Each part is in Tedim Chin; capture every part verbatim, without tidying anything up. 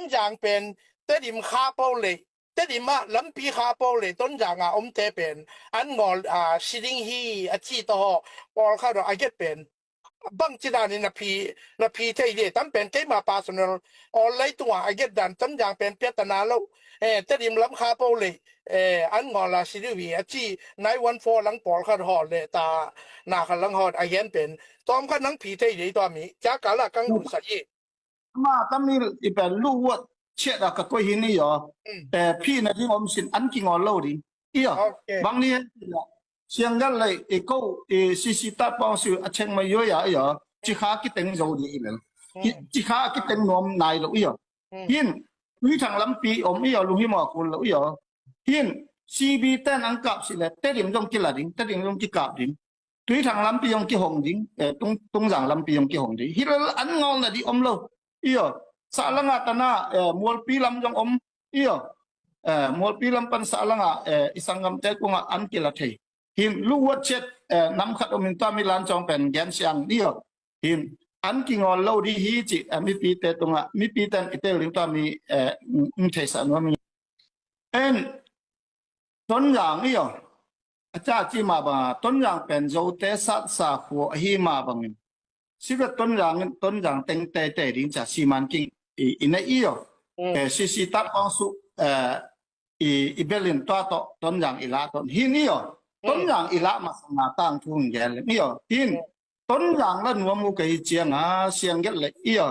Tonzang pen Tedim kha po le, Tedim ah lampi kha po le Tonzang a omte pen an ngawl a si ding hi a ci tawh pawlkhat a get pen bang ci danin a phi, na phi thei dih tam pen keima personal online tungah a get dan Tonzang pen piatana lo, eh, Tedim lam kha po le, eh, an ngawl a si dih hi a ci nine one four lang pawlkhat haw le ta na khat lang haw a gen pen tawm khat nang phi thei dih tua mi cia kala kang lut sa hi. Ama Tamil i pen lu wat chiat a ka koi hi ni yo. Mm. Eh, phi na ding om sin an ki ngawl lo ding. Iyo. Okay. Bang ni hen siang gal lai i ko i sisi ta pawng su a cheng mai yo ya iyo. Chi kha ki teng zo di i lel. Hi- Mm. Chi kha ki teng nuam nai lo iyo. Mm. Hin tui thang lampi om iyo lung hi mo kul lo iyo. Hin C B ten ang kap si le Tedim zong ki la ding, Tedim zong ki kap ding. Tui thang lampi zong ki hong ding, eh, tung, Tungzang lampi zong ki hong ding. Hi lel an ngawl na di om lo. Iyo. Sa langa tana, eh, Mualpi lam zong om. Iyo. Eh, Mualpi lam pan sa langa, eh, i sanggamte kungah an ki la thei. Hin lu wat chiat, eh, nam khat om in tua mi lan cawng pen gen siang iyo. Hin an ki ngawl lo di hi ci, eh, mipite tungah, mipite in i tel ding tua mi, eh, ng thei sa nuam hi. En Tonzang iyo. A ca ci ma bang a Tonzang pen Zote sat sa khua ahi ma bangin. Sivet Tonzang in Tonzang teng tete ding ca siman king i, i na iyo. Mm. Eh, sisi ta pawng su, eh, i, i belin tua tawh Tonzang i la ton. Hin iyo. Mm. Tonzang i la masanga tang thu hong gen lem iyo. Hin. Mm. Tonzang la nuam uh ka hi cianga siang gelh le iyo.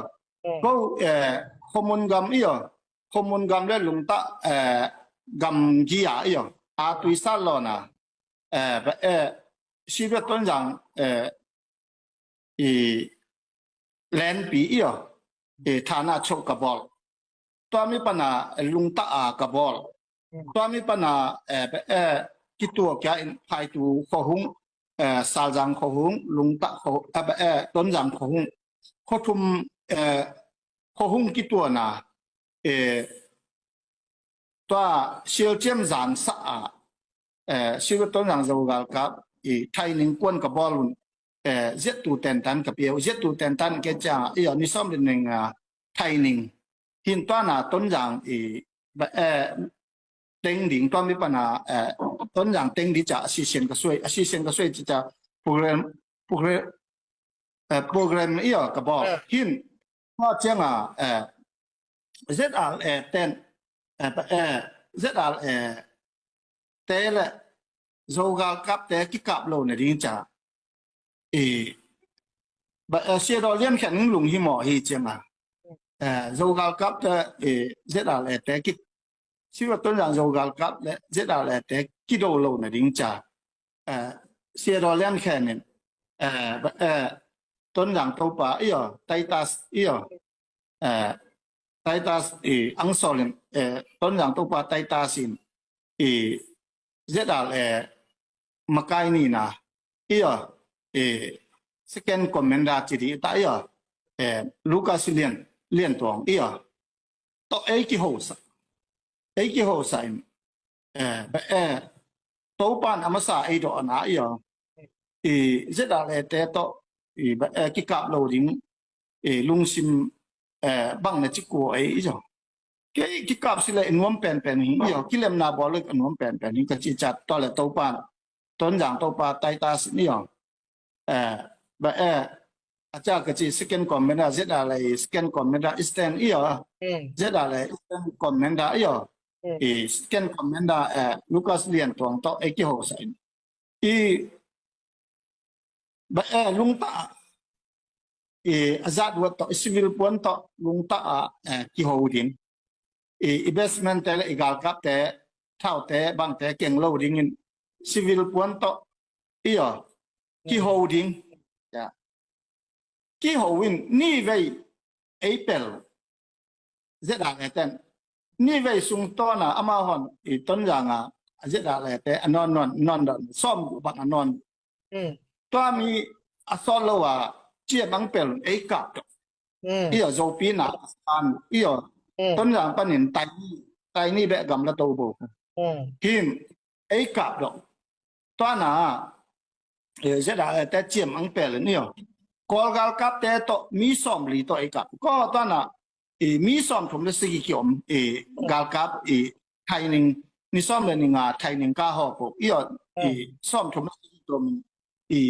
Mm. Ko, eh, khomun gam iyo. Khomun gam le lungta, eh, gam gia iyo. A tui sa lona. Eh, ba, eh, Sivet Tonzang, eh, i lenpi iyo. I thana cho ka bawl. Tua mi pana lungta a ka bawl. Mm. Tua mi pana, eh, eh, kitua kia in phaitu khohung, eh, Salzang khohung, lungta kho, eh, eh, Tonzang khohung. Khothum, eh, khohung kituana, eh, tua Sialciam zan sa a, eh, Sivet Tonzang Zogalkap, i thaining kuan ka bawl un, eh, ziattu tentan ka piau, ziattu tentan ke cia, iyo, ni som din ning, ah, thaining. Hin tuana Tonzang i, ba, eh, teng ding, tua mi pana, eh, Tonzang teng di ca, a sisian ka suai, a sisian ka suai ci ca, program, program, eh, program iyo ka bawl. Eh. Hin, tua cianga, eh, Z R A ten, eh, ba, eh, Z R A te le Zogalkap te kikap lo na ding ca. I, ba, eh, Siadaw Lian Khen lung hi maw hi cianga. Eh, Zogalkap te, eh, Z R A te ki, Siadaw Tonzang Zogalkap le Z R A te kido lo na ding ca. Eh, Siadaw Lian Khen in, eh, ba, eh, Tonzang Topa iyo, Titus iyo. Eh, Titus i angsol in, eh, Tonzang Topa Titus in, i Z R A makai nina, iyo, eh, second commander ci di ta iyo, eh, Lucas Lian, Lian Tuang iyo. To ei ki hosa. Ei ki hosa in, eh, ba, eh, Topan a masa ei do na iyo. I Z R A te to, i ba, eh, kikap lo ding, i lungsim, eh, bang na ci kua ei iyo. Kei kikap si le i nuam penpen hi iyo, kilemna bawl le i nuam penpen hi ka ci cat to le Topan. Tonzang Topa Titus iyo. Eh, ba, eh, a ca ka ci second commander, Z R A second commander, Eastern iyo. Mm. Z R A Eastern commander iyo. Mm. I second commander, eh, Lucas Lian Tuang to, eh, ki hosa in. I, ba, eh, lungta, i, a zat wat to, i civil puan to, lungta a, eh, ki ho ding. I, i basement te le, i galkap te, thau te, bang te, keng lo dingin, civil puan to, iyo, ki ho ding. Ya. Ki ho in, ni vei, ei pel, Z R A ten. Ni vei sung tona, ama hon, i Tonzang a, Z R A te, a non non, non don, som gu bang a non. Mm. Tua mi a sawt lo a, ciam ang pel, ei kap to. Mm. Iyo, Zopi na, san, iyo. Mm. Tonzang panin, tai ni, tai ni be gam la to bo. Mm. Hin, ei kap do. Tuana, eh, Z R A te ciam ang pel ni yo. Kawl galkap te to mi som li to ei kap. Ko tuana, i mi sawmthum le sagi ki om i galkap i training ni sawm le ni nga training ka hawp uh i aw i sawmthum le sagi ki om i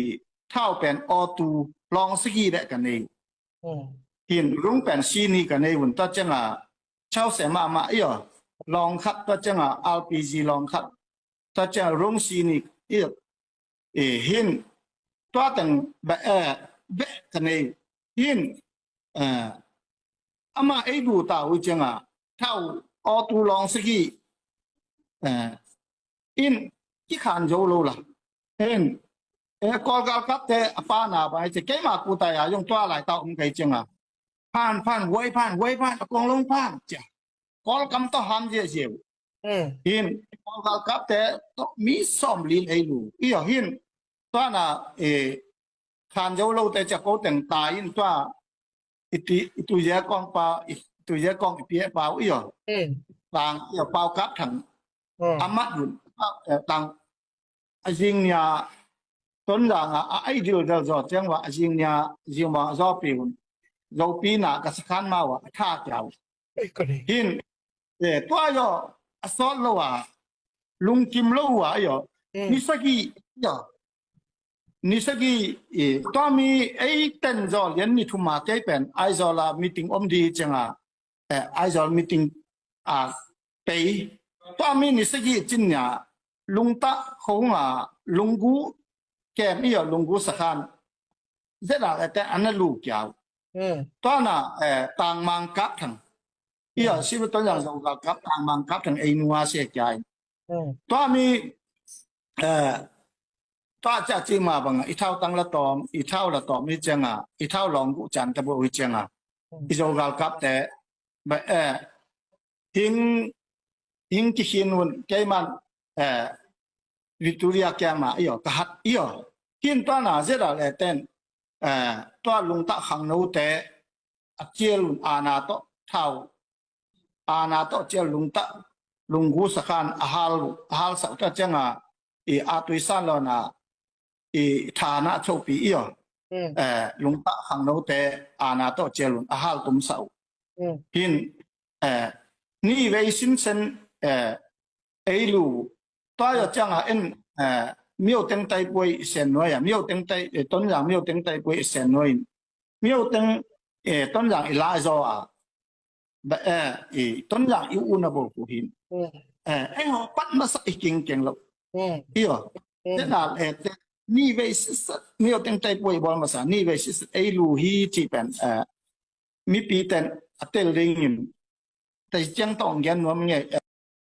thau pen auto lawng sagi le ka nei uh. Hin rung pen sini ka nei un ta cianga chau se mahmah i aw lawng khat ta cianga R P G lawng khat ta cianga rung sini i aw i hin tua teng beh eh beh ka nei uh. Hin eh ama ei du ta uh cianga thau auto lawng sagi eh in i khan zo lo la hin eh Kawl galkapte a pa na bang ai ci keima kuta ya zong tua lai ta um kai cianga phan phan huai phan huai phan a kong long phan cia Kawl kam tawh ham ziahziah uh. Hin Kawl galkapte tawh mi sawm lin ei lu i aw hin tua na eh khan zo lote cia ko teng ta in tua i ti i tu ye kong pa i tu ye kong i pia pau i aw tang i aw pau kap thang a mat un eh, tang a zing nia Tonzang a a ei dil del zaw ciang wa a zing nia zing wa zaw pi un zo pi na ka sakhan ma wa a tha kiau Ei, ka nei. Hin eh tua yo a sawt lo a lungkim lo a yo ni sagi yo ni sagi i tua mi ei ten zaw lian ni thuma kei pen Aizawl a meeting om di cianga eh Aizawl meeting a pei tua mi ni sagi cin nia lungta khong a lunggu kem i yo lunggu sakhan zet a ete ana lu kiau tua na eh tangmang kap thang i yo sibu ton yang zong kap tangmang kap thang ei nua se kiai tua mi eh tua cia ci ma bang i thau tang la tom i thau la tom i cianga i thau long gu chan ta bo i cianga i zo gal kap te ba eh hing hing ki hin un keiman eh Victoria kiama i yo ka hat i yo hin tua na zet a le ten eh tua lungta khang no te a ciel un ana to thau ana to ciel lungta lunggu sakhan a hal a hal sau ta cianga i a tuisan lo na i thana chopi i yo eh lungta khang no te ana to ciel un a hal tum sau hin eh ni vei sin sen eh ei lu tua yo cianga en eh miau teng tai puai i sen nuai a miau teng tai eh ton yang miau teng tai puai i sen nuai miau teng eh ton yang i la zo a ba eh i ton yang i u na bo ku hin eh ei ho pat masa i king keng lo i yo te na eh te ni vei sisa miau teng tai puai bol masa ni vei sisa ei lu hi ci pen eh mipi ten a tel ding in tai ciang tong gen nuam nge